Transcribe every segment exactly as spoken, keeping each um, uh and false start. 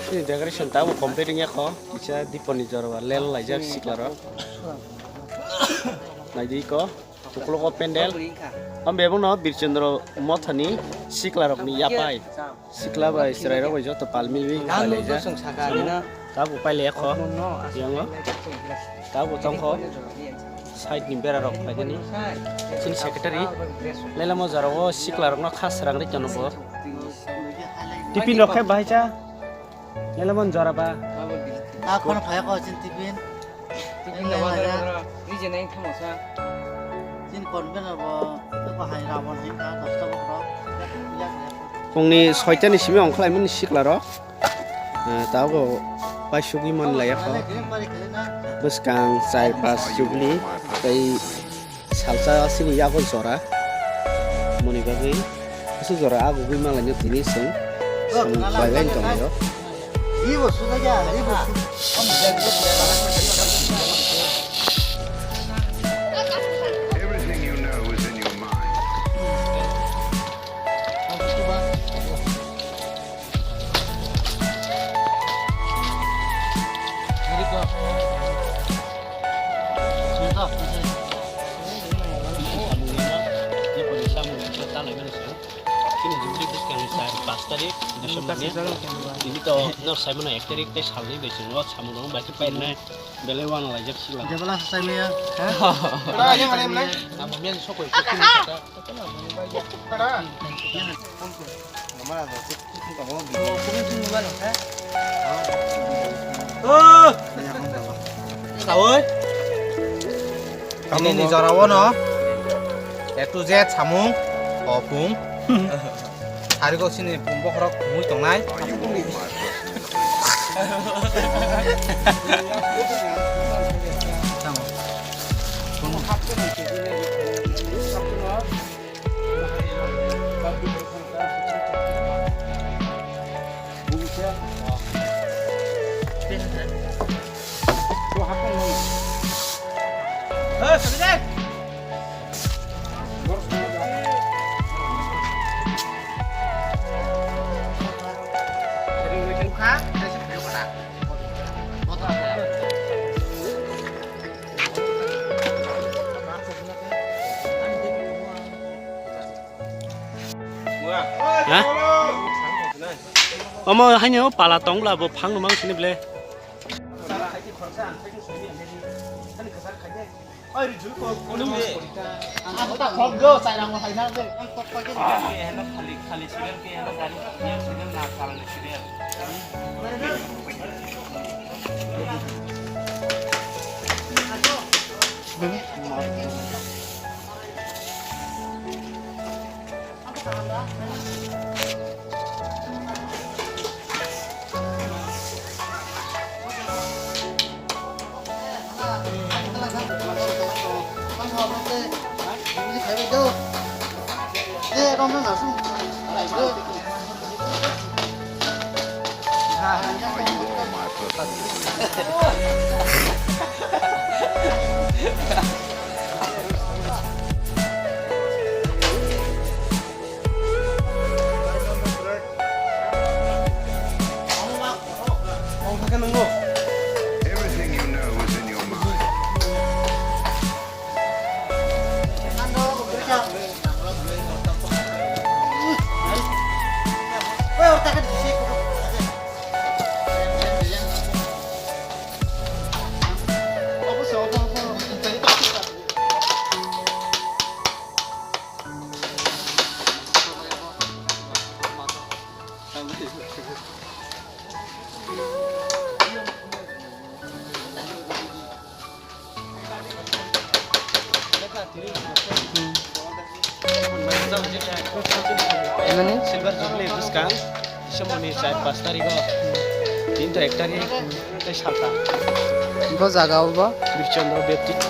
Chini decoration tabuk complete wngya kho. Kisa diponi jorba lel laijak sikla rok. Naidi ko, ukologo pendel. Ambe bono Birchandra Mothani sikla rokni yapai. Sikla bai chwrai rok bai joto pal milwi khlai laijak. Tabuk pailai kho. Yango. Tabuk tongkho. Side ni bera rok khlaikani. Chini secretary. Lelamo jorao sikla rokno kha srang ri tono bo. Tiffin rok khe bahai cha. Lelamo jora ba. Ta khon phaya ko chin tiffin. Tiffin na ba. Ni je nang thamo sa. Chin kon bena bo. Ko hai rabon hai ta dosta bokro. Pungni soita ni simi ongkhlaimani sikla rok. Ah, tabuk paisugwi man laiya kho. Bwskang char pas chugli tei salsa aswkni yago jora. Moni bagwi aswk jora agugwi man lainw tini chwng samung khlailaini tonglaio. Everything you know is in your mind. Chini jubili bwskang ni sar pas tarik December ni. Tini to nor sai mano ek tarik tei salni bai chwng o samung rok bai khe painai belai wana laijak sila. Jebla sai maya. Tara yang ada yang lain. Nama mian sokoi kuching kata. Tara. Nama ada sih. Tara. Tawoi. Tini ni jora o no A to Z samung, o pung. Sari kok sini pung bokhorok mui tongnai. Ha? Omo haino pala tongla bo phang no mang sini ble. Everything you know is in your mind. Emani? Silver Jubilee bwskang December ni char pas tarik o. Tini to ek tarik tei salta. Bo jaga o bo? Birchandra Baptist.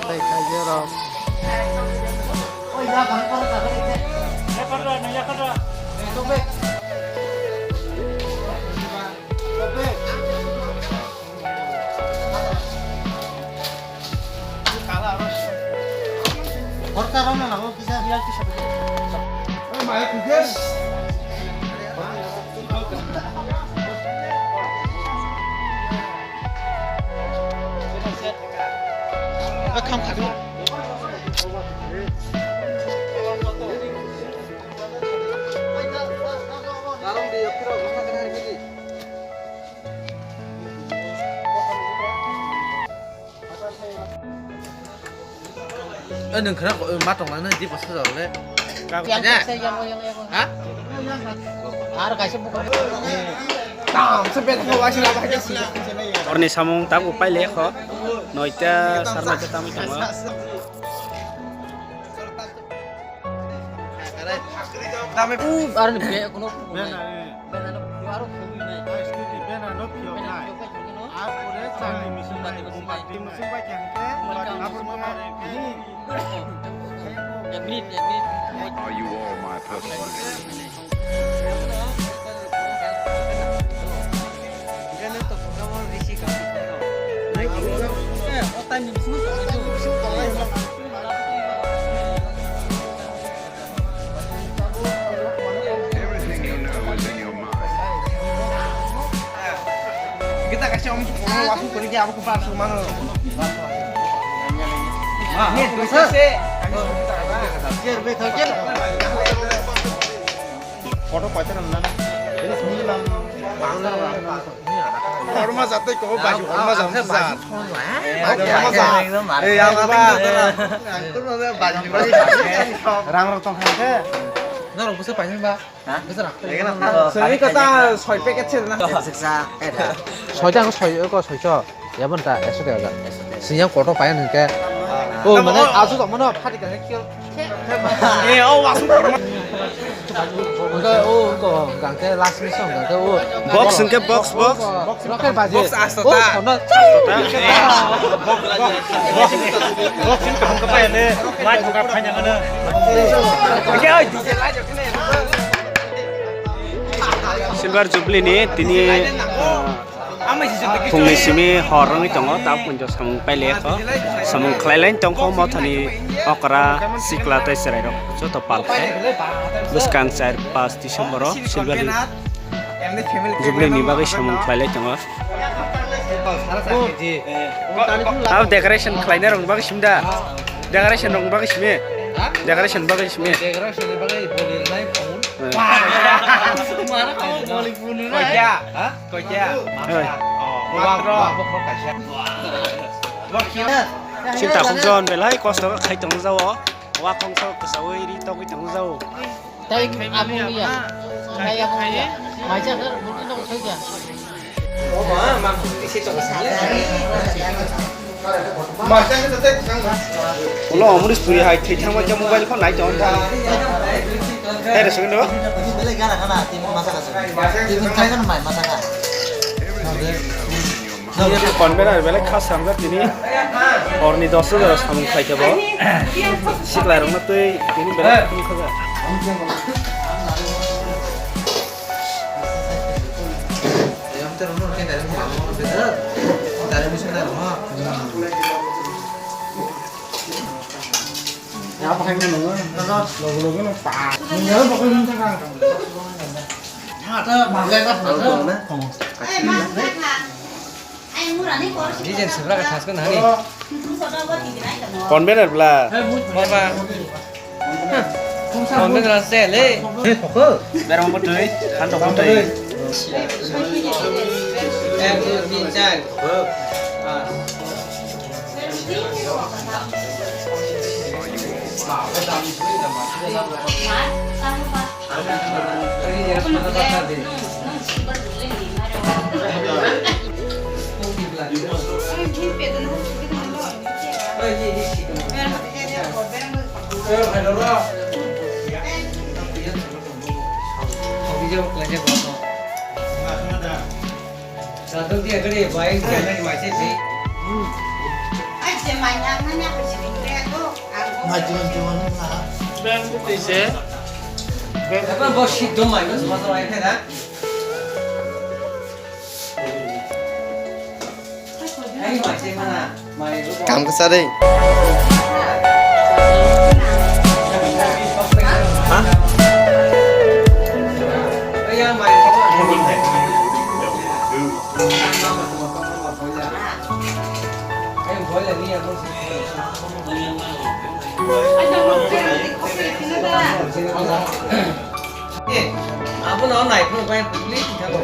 Tei kaiya rok. Eh, nwng khwna, eh, ma tongla nw, di bwsajak le. Yang kaisa yang, yang, yang. Ha? Aro kaisa buka. Tam se bet ko wasi la ba ke si. Orni samung tabuk paile kho. Noita sarma ta tamo tamo. Aro ni be kono. Bena, eh. Bena no, aro khogwi nai. Ah, stiti bena no phiyok nai. Bena no phiyok nai. Ar pore chakri machine bai, mombatti machine bai khe hwnkhe, mombatti aboni machine bai. Ek minute, ek minute. Are you all my personal enemy? Everything you know is in your mind. Kita kasih om, om langsung pergi, aku kepala semua. Nih, bisa sih. Photo paitharam na. Ini minimum. Horma jat tei kobo baju horma jat sa. Horma jat. Eh, ya ba. Rang rok tong kha khe. Norok bwsa painani ba? Ha? Bwsa rak. Sengwi kota soi packet se na. Soita ko soi ko soicho. Yabon ta ekso taka. Siyang koto payan hwnkhe. O mane asu tongmano phati ka kyo. Eh, o asu. Hwnkhe o hwnkhe gangte last mission hwnkhe o. Box hwnkhe box, box. Rocket baji. Box asta ta. Box hwnkhe kaham ka payane. Mai buka phanya ngana. Silver Jubilee ni tini, ah, phungni simi hor wngwi tongo, tabuk pwnjo samung pailai kho, samung khlailai tongkho mothani okra sikla tei chwrairok joto pal khe bwskang char paanch December o Silver Jubilee ni bagwi samung khlailai tongo. Abo decoration khlainai rokni bagwi simi da? Decoration rokni bagwi simi? Decoration bagwi simi? Decoration ni bagwi boli rwnai phone. Eh. Mara kau boli phone rwnai. Koi kya? Ha? Koi kya? Oi. Oh, matro. Bo kaisa. Bo kya? Chini takhuk jon belai kosto khe khai tong jao. Wa kongso kwsaui ri togwi tong jao. Tei aboni ya. Tei aboni ya. Maisa khe bukti no thoi kya? Ulo omuri suri hai thwi thangma khe mobile phone nai tong tha. Tei re sugino. Convener belai kha swnamjak tini. Horni dos hajar samung khlai khe bo. Siklai rokno twi tini belai khum kha. Design sebra ka thas ka nani. Convener bla. Baba. Convener se le. Berang botoi, khan tok botoi. Ek, dui, tin, char. Kam kwsa de. Ha? Abono naiphuru bai public thango.